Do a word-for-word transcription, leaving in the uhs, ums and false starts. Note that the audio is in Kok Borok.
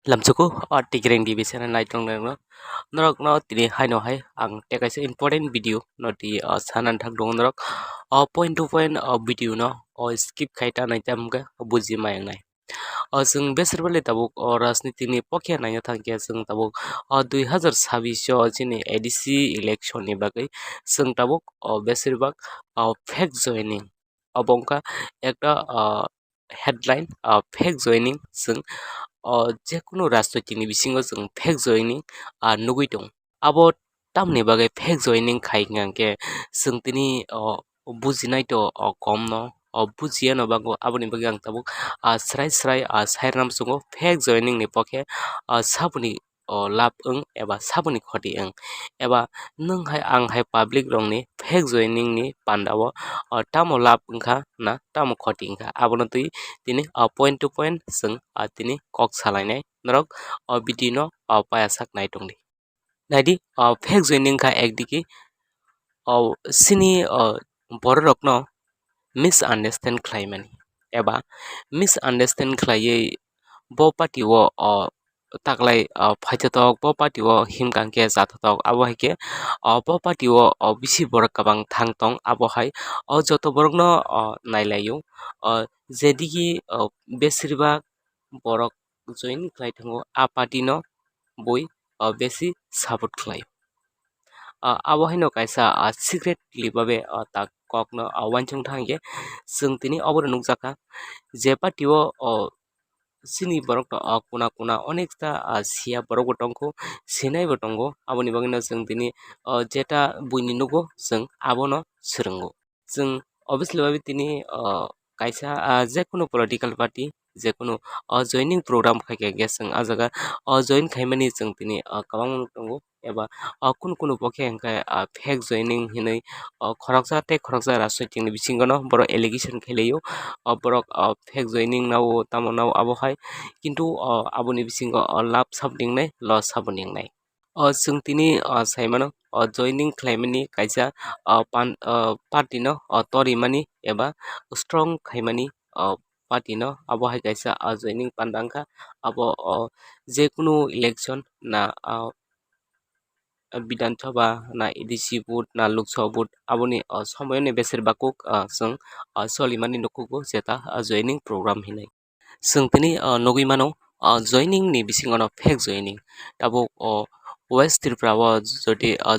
Lamchuku o Tigreng D B channel naitongrokno, norokno tini haino hai ang tei kaisa important video no twi, o, sana thangdung norok. O point to point, o, video no, o, skip khai ta nai tamo khe buji mai wngnai. O, chwng besar bali tabuk, o, rajniti ni pokhe naina thang khe chwng tabuk, o, dui hazar sabbish o chini A D C election ni bagwi chwng tabuk, o, besar bak, o, fake joining. Obo wngkha ekta, ah, headline, ah, fake joining. Chwng, ah, jekunu rajnoitik ni bisingo chwng fake joining, ah, nugwi tongo. Abo tamoni bagwi fake joining khai hwnkhe chwng tini, ah, bujinai to, ah, kom no, ah, bujiya no bagwi. Aboni bagwi ang tabuk, ah, srai srai, ah, sai rwna muchungo fake joining ni pokhe, ah, saboni o lab wng eba saboni khoti wng, eba nwng hai ang hai public rokni fake joining ni panda o, o tamo lab wngkha na tamo khoti wngkha, abono twi tini, o point to point chwng, o tini kok salainai norok o video no, o paya sak nai tongdi. Naidi, o fake joining wngkha ekdigi o chini, o borok rokno misunderstand khlaimani eba misunderstand khlaiwi bo party o, o taklai, o phaithotok, bo party o himkha hwnkhe chathotok, abo hai khe, o bo party o, o bisi borok kwbang thang tong, abo hai o joto borokno, o nailaio, o jedigi, o besir bak borok join khlai thango, a party no bui, o besi support khlai. Ah, abo haino kaisa, ah, secretly babe, ah, tak kokno, ah, uansuk thang khe chwng tini obono nukjakha je party o, o chini borok no, ah, kuna kuna onekta, ah, siya borok bo tongkho, sinai bo tongo, aboni bagwi no chwng tini, ah, jeta buini nugo chwng abono swrwngo. Chwng obviously babe tini, ah, kaisa, ah, jekunu political party, jekunu, ah, joining program khaikha hwnkhe chwng ah jaga, ah, join khaimani chwng tini, ah, kwbangma nuktongo. Eba, ah, kunu kunu bo khe hwnkhe, ah, fake joining hinwi, ah, khoroksa tei khoroksa rajnoitik ni bisingo no borok allegation khlailaio. Ah, borok, ah, fake joining nao tamo nao abo hai, kintu, ah, aboni bisingo, ah, lab saboni wngnai, loss saboni wngnai. O chwng tini, o saimano, o joining khlaimani kaisa, o pan, o party no, o torimani eba strong khaimani, o party no, abo hai kaisa, o joining panda wngkha. Abo, o jekunu election na, o Bidhan Sabha na A D C vote na Lok Sabha vote, aboni, o somoyoni besir bakuk, o chwng, o solimani nukhugo jeta, o joining program hinwi. Chwng tini, o, nugwi mano, o, joining ni bisingo no fake joining. Tabuk, o, West Tripura o jodi, o,